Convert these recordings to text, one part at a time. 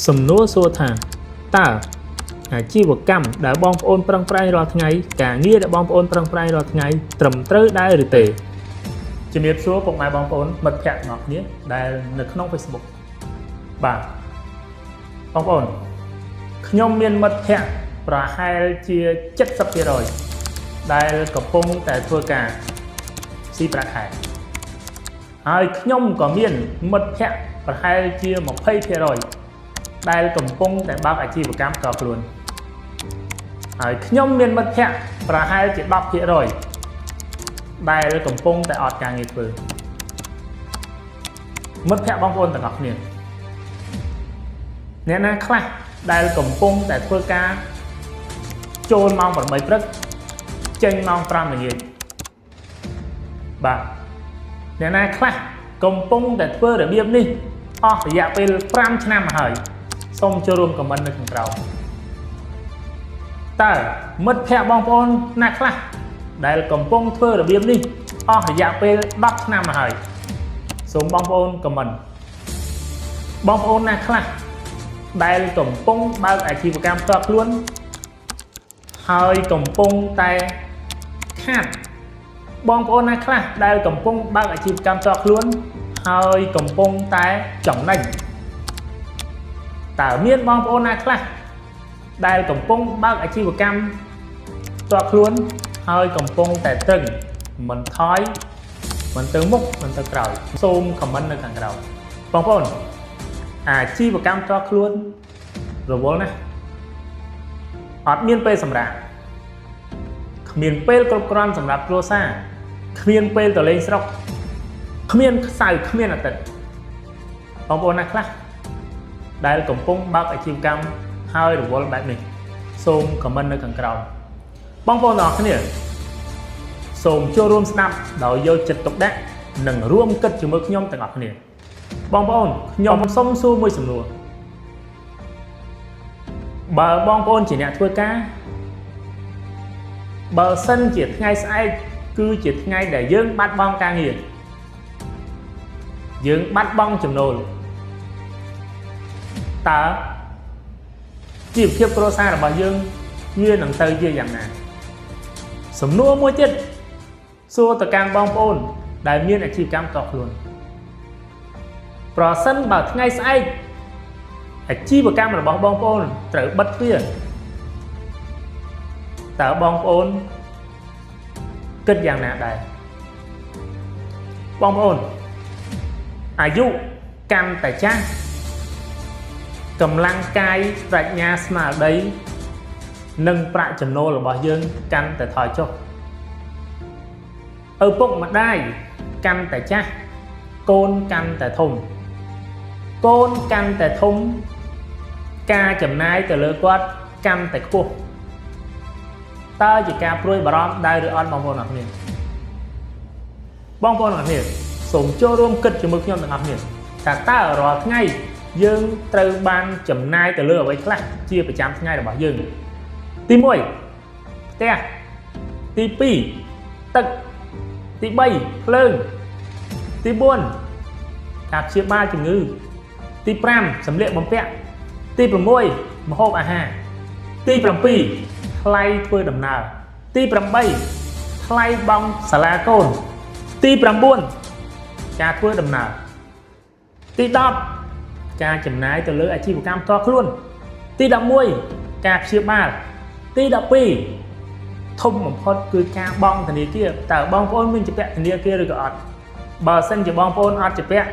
សំណួរសួរថាតើអាជីវកម្មដែលបងប្អូនប្រឹងប្រែងរាល់ថ្ងៃការងារដែលបងប្អូនប្រឹងប្រែងរាល់ថ្ងៃត្រឹមត្រូវដែរឬទេជំរាបសួរពុកម៉ែបងប្អូនមិត្តភ័ក្តិទាំងអស់គ្នាដែលនៅក្នុង Facebook បាទបងប្អូនខ្ញុំមានមិត្តភ័ក្តិប្រហែលជា70%ដែលកំពុងតែធ្វើការស៊ីប្រាក់ខែហើយខ្ញុំក៏មានមិត្តភ័ក្តិប្រហែលជា20%ដែលកំពុងតែបើកអាជីវកម្មផ្ទាល់ខ្លួនហើយខ្ញុំមានមិត្តភ័ក្តិប្រហែលជា10%ដែលកំពុងតែអត់ការងារធ្វើមិត្តភ័ក្តិបងប្អូនទាំងអស់គ្នាអ្នកណាខ្លះដែលកំពុងតែធ្វើការចូលម៉ោង8ព្រឹកចេញម៉ោង5ល្ងាចបាទអ្នកណាខ្លះកំពុងតែធ្វើរបៀបនេះអស់រយៈពេល5ឆ្នាំមកហើយសូមចូលរួម comment នៅខាងក្រោមតើមិត្តភ័ក្តិបងប្អូនណាខ្លះដែលកំពុងធ្វើរបៀបនេះអស់រយៈពេល10ឆ្នាំមកហើយសូមបងប្អូន comment បងប្អូនណាខ្លះដែលកំពុងបើកអាជីវកម្មផ្ទាល់ខ្លួនហើយកំពុងតែខាតបងប្អូនណាខ្លះដែលកំពុងបើកអាជីវកម្មផ្ទាល់ខ្លួនហើយកំពុងតែចំណេញតើមានបងប្អូនណាខ្លះដែលកំពុងបើកអាជីវកម្មផ្ទាល់ខ្លួនហើយកំពុងតែត្រឹងមិនថយមិនទៅមុខមិនទៅក្រោយសូម comment នៅខាងក្រោមបងប្អូនអាជីវកម្មផ្ទាល់ខ្លួនរវល់ណាស់អត់មានពេលសម្រាកគ្មានពេលគ្រប់គ្រាន់សម្រាប់គ្រួសារគ្មានពេលទៅលេងស្រុកគ្មានខ្សៅគ្មានអាទិត្យបងប្អូនណាខ្លះដែលកំពុងបើកអាជីវកម្មហើយរវល់បែបនេះសូម comment នៅខាងក្រោមបងប្អូនទាំងអស់គ្នាសូមចូលរួមស្ដាប់ដោយយកចិត្តទុកដាក់និងរួមគិតជាមួយខ្ញុំទាំងអស់គ្នាបងប្អូនខ្ញុំសូមសួរមួយសំណួរបើបងប្អូនជាអ្នកធ្វើការបើសិនជាថ្ងៃស្អែកគឺជាថ្ងៃដែលយើងបាត់បង់ការងារយើងបាត់បង់ចំណូលតើជីវភាពគ្រួសាររបស់យើងវានឹងទៅជាយ៉ាងណាសំណួរមួយទៀតសួរទៅកាន់បងប្អូនដែលមានអាជីវកម្មផ្ទាល់ខ្លួនប្រសិនបើថ្ងៃស្អែកអាជីវកម្មរបស់បងប្អូនត្រូវបិទទ្វារតើបងប្អូនគិតយ៉ាងណាដែរបងប្អូនអាយុកាន់តែចាស់កម្លាំងកាយប្រាជ្ញាស្មារតីនិងប្រាក់ចំណូលរបស់យើងកាន់តែថយចុះឪពុកម្ដាយកាន់តែចាស់កូនកាន់តែធំកូនកាន់តែធំការចំណាយទៅលើគាត់កាន់តែខ្ពស់តើជាការព្រួយបារម្ភដែរឬអត់បងប្អូនអរគ្នាបងប្អូនអរគ្នាសូមចូលរួមគិតជាមួយខ្ញុំទាំងអស់គ្នាថាតើរាល់ថ្ងៃយើងត្រូវបានចំណាយទៅលើអ្វីខ្លះជាប្រចាំថ្ងៃរបស់យើងទី1ផ្ទះទី2ទឹកទី3ភ្លើងទី4ការព្យាបាលជំងឺទី5សម្លៀកបំពាក់ទី6ម្ហូបអាហារទី7ថ្លៃធ្វើដំណើរទី8ថ្លៃបង់សាលាកូនទី9ការធ្វើដំណើរទី10ការចំណាយទៅលើអាជីវកម្មផ្ទាល់ខ្លួនទី11ការព្យាបាលទី12ធំបំផុតគឺការបង់ធនាគារតើបងប្អូនមានជំពាក់ធនាគារឬក៏អត់បើសិនជាបងប្អូនអត់ជំពាក់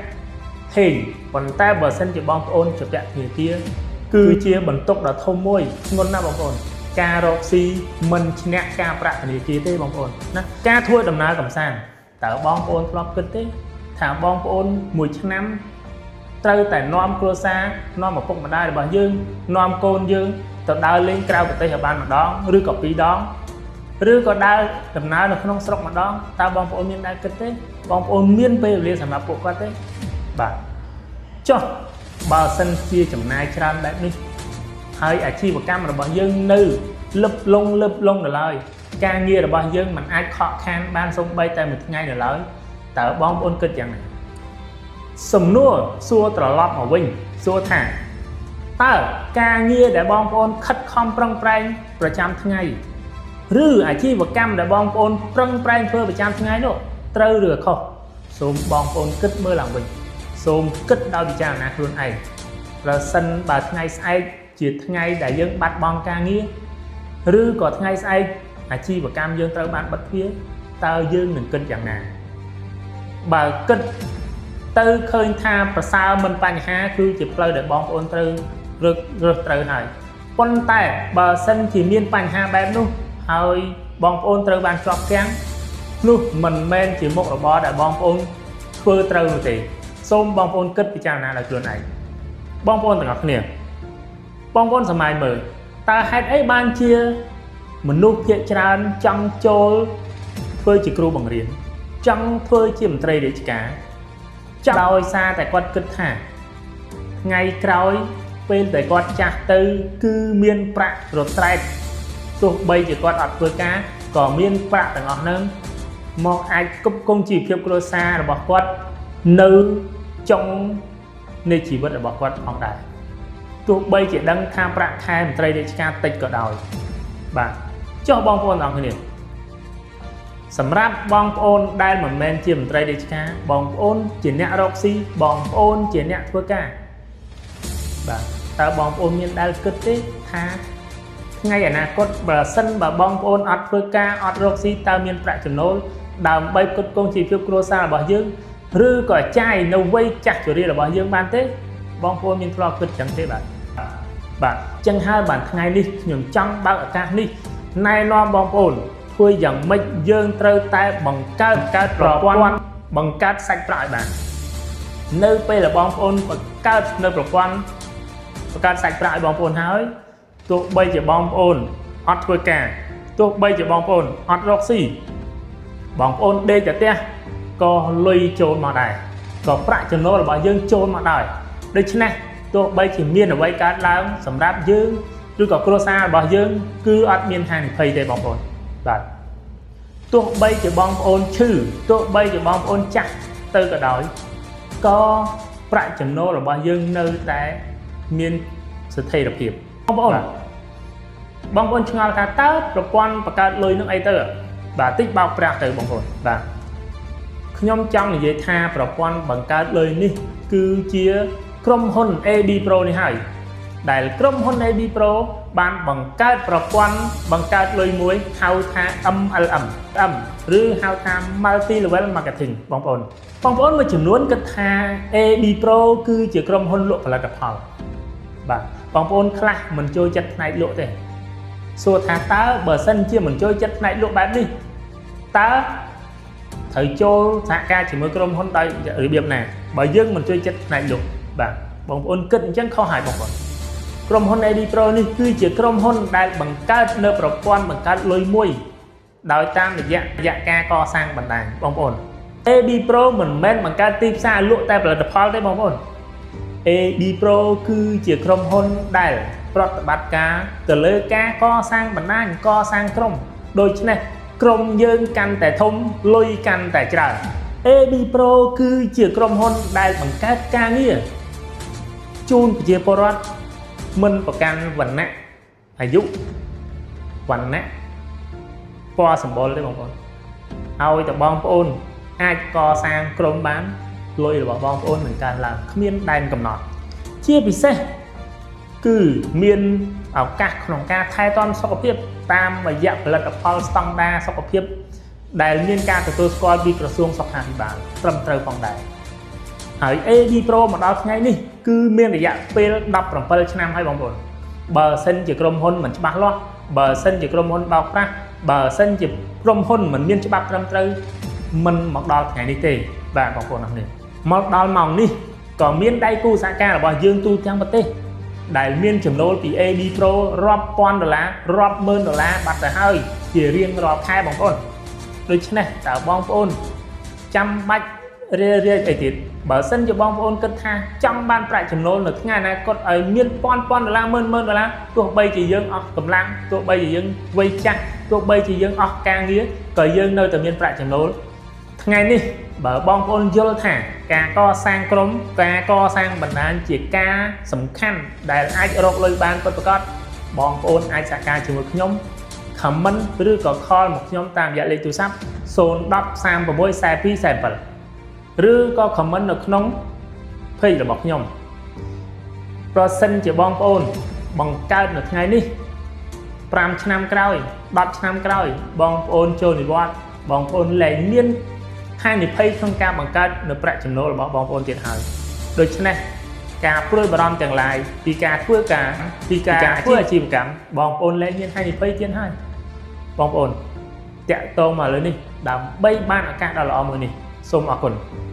ហេងប៉ុន្តែបើសិនជាបងប្អូនជំពាក់ធនាគារគឺជាបន្ទុកដ៏ធំមួយធ្ងន់ណាស់បងប្អូនការរកស៊ីមិនឈ្នះការប្រាក់ធនាគារទេបងប្អូនណាការធ្វើដំណើរកំសាន្តតើបងប្អូនធ្លាប់គិតទេថាបងប្អូនមួយឆ្នាំត្រូវតែនាំគ្រួសារនាំឪពុកម្ដាយរបស់យើងនាំកូនយើងទៅដើរលេងក្រៅប្រទេសឲ្យបានម្ដងឬក៏ពីរដងឬក៏ដើរដំណើរនៅក្នុងស្រុកម្ដងតើបងប្អូនមានដែរគិតទេបងប្អូនមានពេលវេលាសម្រាប់ពួកគាត់ទេបាទចុះបើសិនជាចំណាយច្រើនបែបនេះហើយអាជីវកម្មរបស់យើងនៅលឹបលងលឹបលងនៅឡើយការងាររបស់យើងមិនអាចខកខានបានសូម្បីតែមួយថ្ងៃនៅឡើយតើបងប្អូនគិតយ៉ាងណាសំណួរសួរត្រឡប់មកវិញសួរថាត តើការងារដែលបងប្អូនខិតខំប្រឹងប្រែងប្រចាំថ្ងៃឬអាជីវកម្មដែលបងប្អូនប្រឹងប្រែងធ្វើប្រចាំថ្ងៃនោះត្រូវឬខុសសូមបងប្អូនគិតមើលឡើងវិញសូមគិតដោយពិចារណាខ្លួនឯងប្រសិនបើថ្ងៃស្អែកជាថ្ងៃដែលយើងបាត់បង់ការងារឬក៏ថ្ងៃស្អែកអាជីវកម្មយើងត្រូវបានបិទទ្វារតើយើងនឹងគិតយ៉ាងណាបើគិតទៅឃើញថាប្រសើរមិនបញ្ហាគឺជាផ្លូវដែលបងប្អូនត្រូវរើសរើសត្រូវហើយប៉ុន្តែបើសិនជាមានបញ្ហាបែបនោះហើយបងប្អូនត្រូវបានជាប់គាំងនោះមិនមែនជាមុខរបរដែលបងប្អូនធ្វើត្រូវនោះទេសូមបងប្អូនគិតពិចារណាដោយខ្លួនឯងបងប្អូនទាំងអស់គ្នាបងប្អូនសម័យមើលតើហេតុអីបានជាមនុស្សភាគច្រើនចង់ចូលធ្វើជាគ្រូបង្រៀនចង់ធ្វើជាមន្ត្រីរាជការចង់ដោយសារតែគាត់គិតថាថ្ងៃក្រោយពេលដែលគាត់ចាស់ទៅគឺមានប្រាក់រត្រែតទោះបីជាគាត់អត់ធ្វើការក៏មានប្រាក់ទាំងអស់ហ្នឹងមកអាចគប់គង់ជីវភាពគ្រួសាររបស់គាត់នៅចុងនៃជីវិតរបស់គាត់ផងដែរទោះបីជាដឹងថាប្រាក់ខែមន្ត្រីរាជការតិចក៏ដោយបាទចុះបងប្អូនទាំងអស់គ្នាសម្រាប់បងប្អូនដែលមិនមែនជាមន្ត្រីរាជការបងប្អូនជាអ្នករកស៊ីបងប្អូនជាអ្នកធ្វើការបាទតើបងប្អូនមានដែលគិតទេថាថ្ងៃអនាគតបើសិនបើបងប្អូនអត់ធ្វើការអត់រកស៊ីតើមានប្រាក់ចំណូលដើម្បីផ្គត់ផ្គង់ជីវភាពគ្រួសាររបស់យើងឬក៏ចាយនៅវ័យចាស់ជរារបស់យើងបានទេបងប្អូនមានធ្លាប់គិតចឹងទេបាទបាទចឹងហើយបានថ្ងៃនេះខ្ញុំចង់បើកឱកាសនេះណែនាំបងប្អូនធ្វើយ៉ាងម៉េចយើងត្រូវតែបង្កើតកើតប្រព័ន្ធបង្កើតសាច់ប្រាក់ឲ្យបាននៅពេលដែលបងប្អូនបង្កើតនៅប្រព័ន្ធបង្កើតសាច់ប្រាក់ឲ្យបងប្អូនហើយទោះបីជាបងប្អូនអត់ធ្វើការទោះបីជាបងប្អូនអត់រកស៊ីបងប្អូនដេកតែផ្ទះក៏លុយចូលមកដែរក៏ប្រាក់ចំណូលរបស់យើងចូលមកដែរដូច្នេះទោះបីជាមានអ្វីកើតឡើងសម្រាប់យើងឬក៏គ្រួសាររបស់យើងគឺអត់មានហានិភ័យទេបងប្អូនបាទទោះបីជាបងប្អូនឈឺទោះបីជាបងប្អូនចាស់ទៅក៏ដោយក៏ប្រាក់ចំណូលរបស់យើងនៅតែមានស្ថិរភាពបងប្អូនបងប្អូនឆ្ងល់ថាតើប្រព័ន្ធបង្កើតលុយនឹងអីទៅបាទតិចបោកប្រាស់ទៅបងប្អូនបាទខ្ញុំចង់និយាយថាប្រព័ន្ធបង្កើតលុយនេះគឺជាក្រុមហ៊ុន AB Pro នេះហើយដែលក្រុមហ៊ុន AB Pro បានបង្កើតប្រព័ន្ធបង្កើតលុយមួយហៅថា MLM M ឬហៅថា Multi Level Marketing បងប្អូនបងប្អូនមួយចំនួនគិតថា AB Pro គឺជាក្រុមហ៊ុនលក់ផលិតផលបាទបងប្អូនខ្លះមិនចូលចិត្តផ្នែកលក់ទេសួរថាតើបើសិនជាមិនចូលចិត្តផ្នែកលក់បែបនេះតើត្រូវចូលសហការជាមួយក្រុមហ៊ុនដោយរបៀបណាបើយើងមិនចូលចិត្តផ្នែកលក់បាទបងប្អូនគិតអញ្ចឹងខុសហើយបងប្អូនក្រុមហ៊ុន AB Pro នេះគឺជាក្រុមហ៊ុនដែលបង្កើតនៅប្រព័ន្ធបង្កើតលុយមួយដោយតាមរយៈរយៈការកសាងបណ្ដាញបងប្អូន AB Pro មិនមែនបង្កើតទីផ្សារលក់តែផលិតផលទេបងប្អូន AB Pro គឺជាក្រុមហ៊ុនដែលប្រតិបត្តិការទៅលើការកសាងបណ្ដាញកសាងក្រុមដូច្នេះក្រុមយើងកាន់តែធំលុយកាន់តែច្រើន AB Pro គឺជាក្រុមហ៊ុនដែលបង្កើតការងារជូនប្រជាពលរដ្ឋមិនប្រកាន់វណ្ណៈអាយុវណ្ណៈពណ៌សម្បុរទេបងប្អូនឲ្យតែបងប្អូនអាចកសាងក្រុមបានលុយរបស់បងប្អូននឹងកើនឡើងគ្មានដែនកំណត់ជាពិសេសគឺមានឱកាសក្នុងការថែទាំសុខភាពតាមរយៈផលិតផលស្តង់ដារសុខភាពដែលមានការទទួលស្គាល់ពីក្រសួងសុខាភិបាលត្រឹមត្រូវផងដែរហើយ AB Pro មកដល់ថ្ងៃនេះគឺមានរយៈពេល17ឆ្នាំហើយបងប្អូនបើសិនជាក្រុមហ៊ុនមិនច្បាស់លាស់បើសិនជាក្រុមហ៊ុនបោកប្រាស់បើសិនជាក្រុមហ៊ុនមិនមានច្បាប់ត្រឹមត្រូវមិនមកដល់ថ្ងៃនេះទេបាទបងប្អូនអរនេះមកដល់ម៉ោងនេះក៏មានដៃគូសហការរបស់យើងទូទាំងប្រទេសដែលមានចំណូលពី AB Pro រាប់ពាន់ដុល្លាររាប់ម៉ឺនដុល្លារបាត់ទៅហើយជារៀងរាល់ខែបងប្អូនដូច្នេះតើបងប្អូនចាំបាច់រារាយអីទៀតបើសិនជាបងប្អូនគិតថាចង់បានប្រាក់ចំណូលនៅថ្ងៃអនាគតឲ្យមានពាន់ពាន់ដុល្លារម៉ឺនម៉ឺនដុល្លារទោះបីជាយើងអស់កម្លាំងទោះបីជាយើងវ័យចាស់ទោះបីជាយើងអស់ការងារក៏យើងនៅតែមានប្រាក់ចំណូល ថ្ងៃនេះបើបងប្អូនយល់ថាការកសាងក្រុមការកសាងបណ្ដាញជាការសំខាន់ដែលអាចរកលុយបានពិតប្រាកដបងប្អូនអាចសហការជាមួយខ្ញុំ comment ឬក៏ call មកខ្ញុំតាមរយៈលេខទូរស័ព្ទ010 36 42 47ឬក៏ comment នៅក្នុង page របស់ខ្ញុំប្រសិនជាបងប្អូនបង្កើតនៅថ្ងៃនេះ5ឆ្នាំក្រោយ10ឆ្នាំក្រោយបងប្អូនចូលនិវត្តន៍បងប្អូនលែងមានហានិភ័យក្នុងការបង្កើតនៅប្រាក់ចំណូលរបស់បងប្អូនទៀតហើយដូច្នេះការព្រួយបារម្ភទាំងឡាយពីការធ្វើការពីការធ្វើអាជីវកម្មបងប្អូនលែងមានហានិភ័យទៀតហើយបងប្អូនតាក់ទងមកលើនេះដើម្បីបានឱកាសដ៏ល្អមួយនេះសូមអរគុណ។